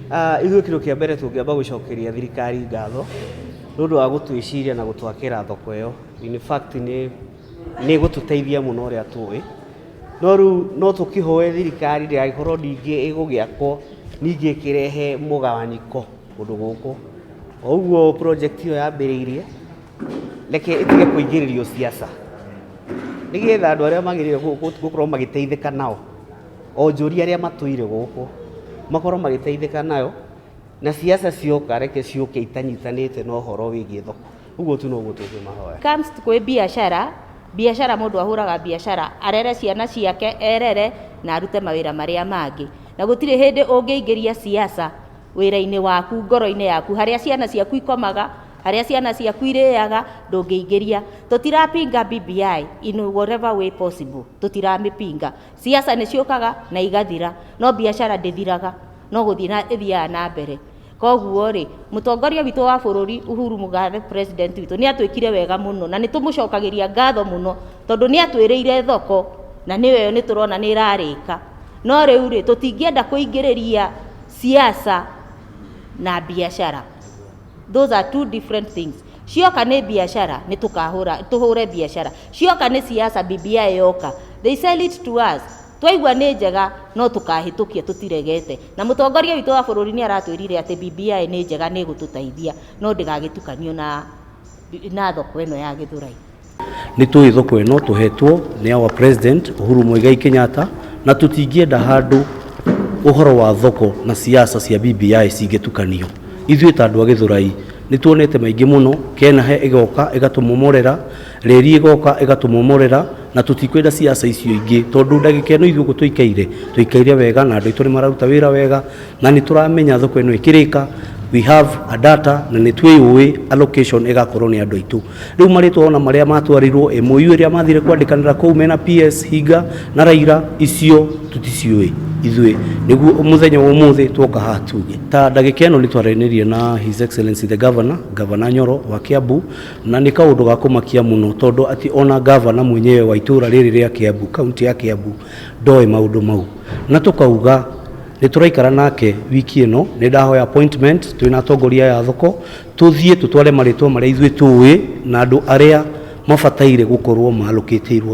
Ithuĩ kĩndũ kĩa mbere tũngĩamba gũcokeria thirikari ngatho nĩ ũndũ wa gũtwĩciria na gũtwakĩra thoko ĩyo. In fact nĩ ĩgũtũteithia mũno ũrĩa tũĩ. No rĩu no tũkĩhoe thirikari ndĩgagĩkorwo ningĩ ĩgũgĩakwo ningĩ ĩkĩrehe mũgawanyiko kũndũ gũkũ. O ũguo project ĩyo yambĩrĩirie, reke ĩtige kũingĩrĩrio siasa nĩgetha andũ arĩa magĩrĩire gũkorwo magĩteithĩka nao, onjoria arĩa matũire gũkũ, makorwo magĩteithĩka nayo, na siasa cioka reke ciũke itanyitanĩte na ũhoro wĩgiĩ thoko. Ũguo tu noguo tũngĩmahoya. Comes kwĩ biacara, biacara mũndũ ahũraga biacara arere ciana ciake, erere na arute mawĩra marĩa mangĩ. Na gũtirĩ hĩndĩ ũngĩingĩria siasa wĩra-inĩ waku, ngoro-inĩ yaku, harĩa ciana ciaku ikomaga, harĩa ciana ciaku irĩaga, ndũngĩingĩria. Tũtirapinga BBI in whatever way possible, tũtiramĩpinga. Siasa nĩ ciũkaga na igathira, no biacara ndĩthiraga, no gũthiĩ na ĩthiaga na mbere. Koguo rĩ, mũtongoria witũ wa bũrũri Uhuru Mugathe, president witũ, nĩ atwĩkire wega mũno na nĩ tũmũcokagĩria ngatho mũno tondũ nĩ atwĩrĩire thoko na nĩyo ĩyo nĩ tũrona nĩ ĩrarĩka. No rĩu rĩ, tũtingĩenda kũingĩrĩria siasa na biacara. Those are two different things. Cioka nĩ biacara nĩ tũkahũra tũhũre biacara. Cioka nĩ siasa, BBI yoka, they sell it to us. Twaigua nĩ njega no tũkahĩtũkia tũtiregete. Na mũtongoria witũ wa bũrũri nĩ aratwĩrire atĩ BBI nĩ njega, nĩ ĩgũtũteithia, no ndĩgagĩtukanio na thoko ĩno ya Gĩthũrai. Nĩ tũĩ thoko ĩno tũhetwo nĩ our president Uhuru Muigai Kenyatta, na tũtingĩenda handũ ũhoro wa thoko na siasa cia BBI cingĩtukanio. Ithuĩ ta andũ a Gĩthũrai nĩ tuonete maingĩ mũno, Kenahe ĩgoka ĩgatũmomorera, reri ĩgoka ĩgatũmomorera, na tũtikwenda siasa icio ingĩ tondũ ndagĩka ĩno ithuĩ ũguo tũikaire, tũikaire wega na andũ aitũ nĩ mararuta wĩra wega na nĩ tũramenya thoko ĩno ĩkĩrĩka we have a data na nĩ twĩyũĩ allocation ĩgakorwo nĩ andũ aitũ. Rĩu marĩtwa ona marĩa matwarirwo MOU ĩrĩa mathire kwandĩkanĩra kũu mena PS Hinga na Raila, icio tũticiũĩ ithuĩ, nĩguo mũthenya wa ũmũthĩ tuoka haha tuge. Ta ndagĩka ĩno nĩ twaranĩria na His Excellency the Governor, Governor Nyoro wa Kiambu, na nĩ kaũndũ ga kũmakia mũno tondũ atĩ ona governor mwenyewe wa itũra rĩrĩ rĩa Kiambu, kaunti ya Kiambu, ndoĩ maũndũ mau, na tũkauga nĩ tũraikara nake wiki ĩno. Nĩ ndahoya appointment twĩna atongoria ya thoko, tũthiĩ tũtware marĩtwa marĩa ithuĩ tũĩ na andũ arĩa mabataire gũkorwo malokĩtĩirwo.